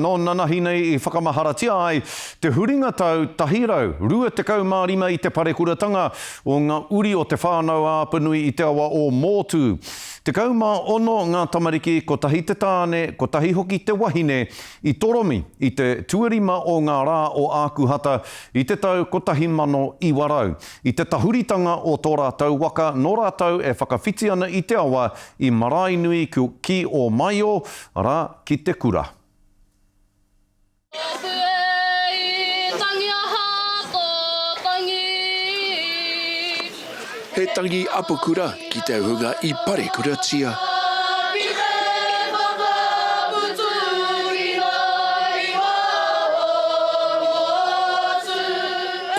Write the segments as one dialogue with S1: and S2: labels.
S1: Nō nanahi nei i whakamaharatia ai te huringa tau 125 i te parekuratanga o ngā uri o Te Whānau-a-Apanui i te awa o Mōtū. 16 ngā tamariki, kotahi te tāne, kotahi hoki te wahine, i toromi i te tuarima o ngā rā o Ākuhata i te tau 1900, i te tahuritanga o tō rātou waka nō rātou e whakawhiti ana i te awa i Maraenui ki Ōmaio, arā, ki te kura.
S2: He tangi apakura ki te hunga i parekuratia.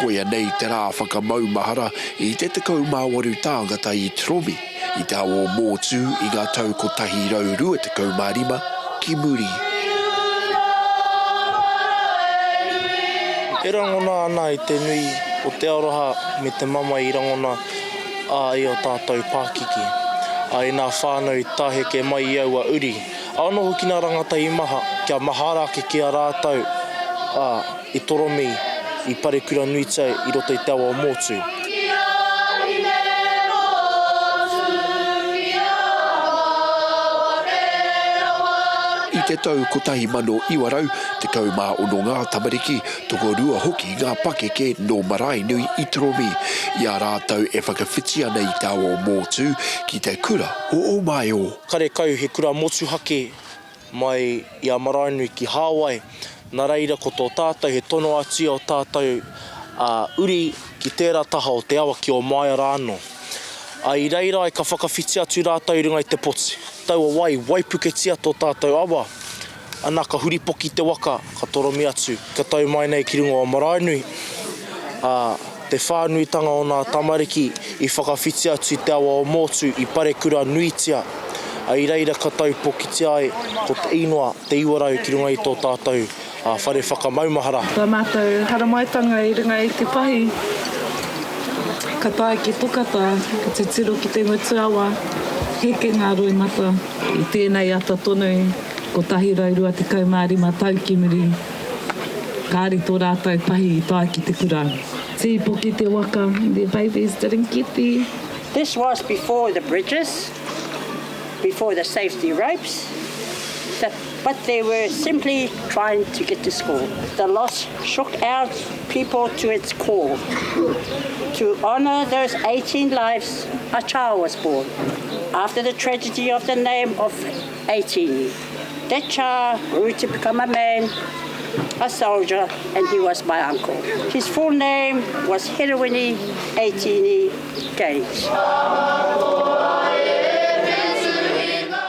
S2: Koia nei te rā whakamaumahara i te 18 tāngata i Tromi. I te awa o Mōtū i ngā tau 125 ki muri.
S3: E rangona ana i te nui o te aroha me te mamae i rangona a i o tātou pākiki, a i nā whānau i taheke mai i aua uri, a anō hoki nā rangatahi maha, kia mahara ake ki a rātou, ā, i toromi, i parekura nuitia i roto i te awa o Mōtū.
S2: I te tau 1916 ngā tamariki, tokorua hoki ngā pakeke nō Maraenui i toromi, i a rātou e whakawhiti ana i te awa o Mōtū ki te kura o Omaeo.
S3: Karekau he kura motuhake mai i a Maraenui ki Hāwai, nā reira ko tō tātou he tono atu i ō tātou uri ki tērā taha o te awa ki Ōmaia rā anō. Ā, i reira ai ka whakawhiti atu rātou i runga i te poti. Taua wā i waipuketia tō tātou awa, ana ka huripoki te waka, ka toromi atu, ka tau mai nei ki runga o Maraenui, ā, te whānuitanga o nā tamariki i whakawhiti atu i te awa o Mōtū i parekura nuitia, ā, i reira ka taupokitia ai ko te īnoa Te 900 ki runga i tō tātou whare whakamaumahara.
S4: Tā mātou haramaitanga i runga i te pahi, ka tae ki Tokata, ka titiro ki te ngutu awa, heke ngā roimata. I tēnei ata tonu, 125 tau ki muri, kāre tō rātou pahi i tae ki te kura. Tīpoki te waka, their babies didn't get there.
S5: This was before the bridges, before the safety ropes, the, but they were simply trying to get to school. The loss shook our people to its core. To honour those 18 lives, a child was born. After the tragedy of the name of 18, that child grew to become a man, a soldier, and he was my uncle. His full name was Herewini 18 Gage.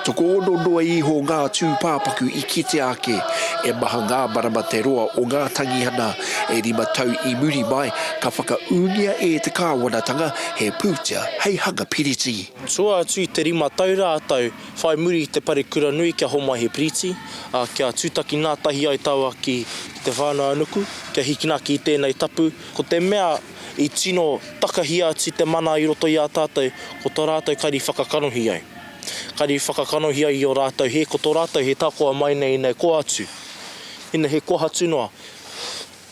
S2: Tokoono noa iho ngā tūpāpaku i kitea ake, e maha ngā marama te roa o ngā tangihana. E rima tau i muri mai, ka whakaūngia e te kāwanatanga he pūtea hei hanga piriti.
S3: Tua atu i te rima tau rātou whai muri i te parekura nui kia homai he piriti, ā, kia tūtaki ngātahi ai taua ki Te Whānau-a-Nuku, kia hikina ki tēnei tapu. Ko te mea i tino takahia atu te mana i roto i a tātou, ko tō rātou kari whakakanohi ai. Kari whakakanohi ai i ō rātou hē, ko tō rātou he takoa mai nei nei koa atu. Ina he kohatu noa.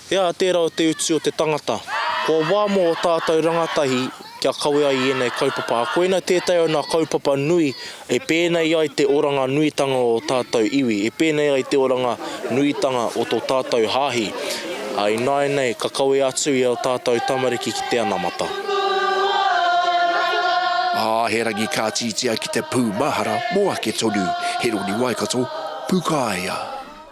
S3: He aha tērā o te utu o te tangata? Kua wā mō ō tātou rangatahi kia kawe ai i ēnei kaupapa. Koina tētahi o nā kaupapa nui e pēnei ai te oranga nuitanga o ō tātou iwi, e pēnei ai te oranga nuitanga o tō tātou hāhi. Ā, ināianei ka kawe atu i ō tātou tamariki ki te anamata.
S2: Ā, he rangi ka tītia ki te pūmahara mō ake tonu. He roni Waikato, Pūkāea.